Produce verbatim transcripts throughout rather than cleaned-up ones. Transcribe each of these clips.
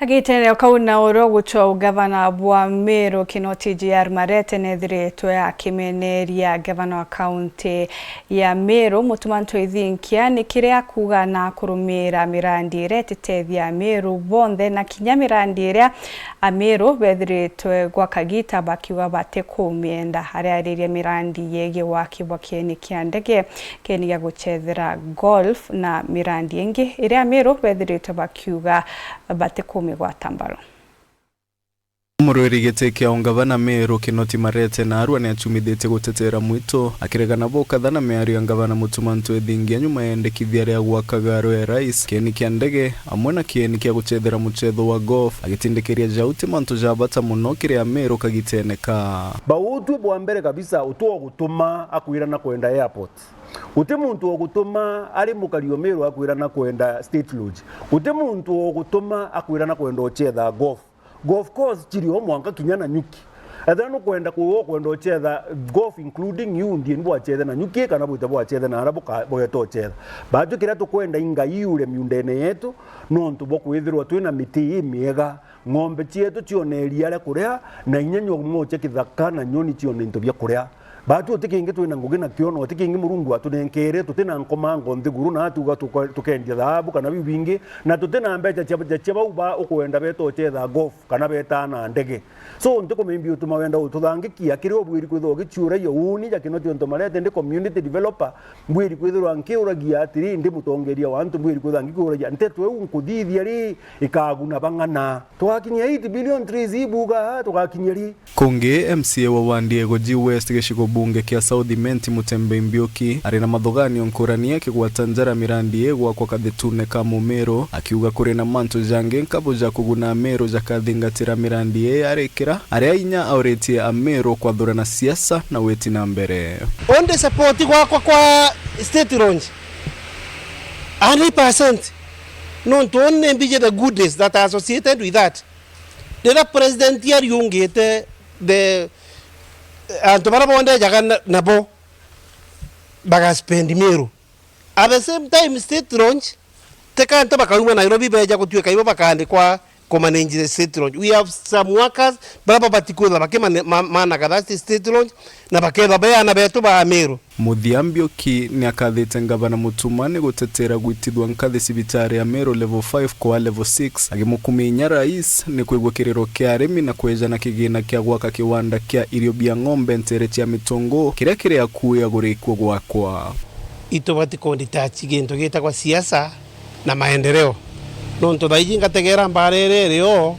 Agitenerea kau na oro gucwa ugavana bwa Meru, Kinoti J R Marete nethiritwe akimeneria gavana wa kaunti ya Meru, Mutuma M'Ethingia, ni kiria akuuga na kurumira mirandi iria ititethia Ameru bonthe, na kinya mirandi iria Ameru bethiritwe gwa kagita bakiuga batikumienda. Ariariria mirandi yegii waki bwa kieni kia ndege, kieni gia gucethera golf na mirandi ingi iria Ameru bethiritwe bakiuga batikumigwata mbaru. Murwiri giti kia ungavana Meru Kinoti Marete naarua ni acumithitie gutetera mwito, akiregana bukatha na miario ya ngavana Mutuma M'Ethingia nyuma ya endekithia ria gwaka garo ya Rais, kieni kia ndege, amwe na kieni kia gucethera mucetho wa golf, agitindikiria jau ti mantu ja bata muno kiri Ameru kagitene ka. Bautue bwa mbere kabisa utwe ugutuma akwira na kwenda airport. Guti muntu ugutuma ari mukari o Meru akwira na kwenda State Lodge. Guti muntu ugutuma akwira na kwenda uchetha golf. Golf course chiri o mwanka kinya Nanyuki. Ethira nukwenda ku-, ukwenda uchetha golf including you, ndieni bwachethe Nanyuki kana bwite bwachethe na ara buka-, bugeta uchetha. Baatwi kiria tukwenda i Ngai iure miundene yetu, nontu bwa kwithirwa twina miti imiega. Ng'ombe cietu cione iria ria kuria, na inya nyomo cia kithaka na nyoni cione into bia kuria. Baatwi uti kingi twina ngugi nakio, na uti kingi Murungu atunenkere, tuti na nkomango nthiguru, na atuga tuka-, tukendia thaabu kana biu bingi, na tuti na mbecha cia, cia, cia bau ba ukwenda beta uchetha golf kana betaa na ndege. So, ntikumimbi utuma wenda ututhangikia, kiri ubwiri kwithirwa ugichiuragia uuni ja Kinoti untu Marete ndi community developer, mbwiri kwithirwa nkiuragia atiri, ndi mutongeria wa antu, mbwiri kwithirwa ngikiuragia, nteto iu nkuthithia ri, ikaguna bang'ana? Tugakinyia eight billion trees ibuga, tugakinyia ri? Kungi, M C A wa wandi ya Igoji West gicigo bunge kia South Imenti, Mutembei Mbiuki, ari na mathuganio nkurani akigwata njara mirandi ii gwakwa kathitune ka Mumiru, akiuga kuri na mantu jangi nkabu ja kuguna Amiru jakathingatira mirandi ii yarikira, aria inya auritie Amiru kwathurana siasa na witi na mbere. Undi support gwakwa kwa State Lodge, a hundred percent. Nontu uni ni mbiji the goodness that are associated with that. Riria president ariungite the, antu baria bondejaga na, nabo bagaspendi Miru. At the same time, State Lodge, teka antu bakauma Nairobi beja gutuika ibo bakaandikwa kumanage the State Lodge. We have some workers baria babati kwithirwa bakimane-, ma-, managa that State Lodge, na bakethirwa be aana betu ba Miru. Muthia, Mbiuki ni akathite ngavana Mutuma ni gutetera gwitithua nkathi cibitari ya Miru level five kwa level six, agimukumia inya rais ni kwigua kiriro kia arimi na kweja na kigina kia gwaka kiwanda kia irio bia ng'ombe ntere cia Mitungu, kiria kiri akui agurikua gwakwa. Itubati kunditachi gintu gitagwa siasa na maendeleo, nontu thaiji ngategera mbara iria irio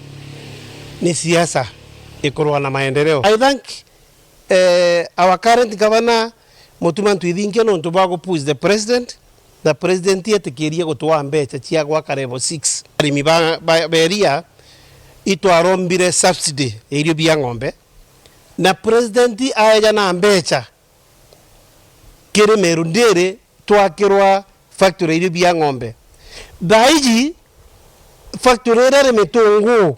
ni siasa ikurwa na maendeleo. I thank eh, our current governor, Mutuma M'Ethingia, nontu bwa gu push the president, na president etikirie gutwaa mbecha cia gwaka level six. Arimi ba, ba, ba iria itwarombire subsidy ya irio bia ng'ombe, na president aeja na mbecha kiri Meru Dairy twakirwa factory ya irio bia ng'ombe. Thaiji, factory iria iri Mitungu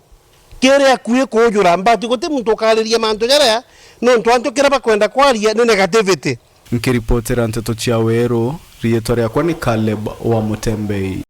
kiri akui kuujura, but guti muntu ukariria mantu jaria, nontu antu kiria bakwenda kwaria ni negativity. Nkiripotera nteto cia Weru, riitwa riakwa ni Caleb wa Mutembei.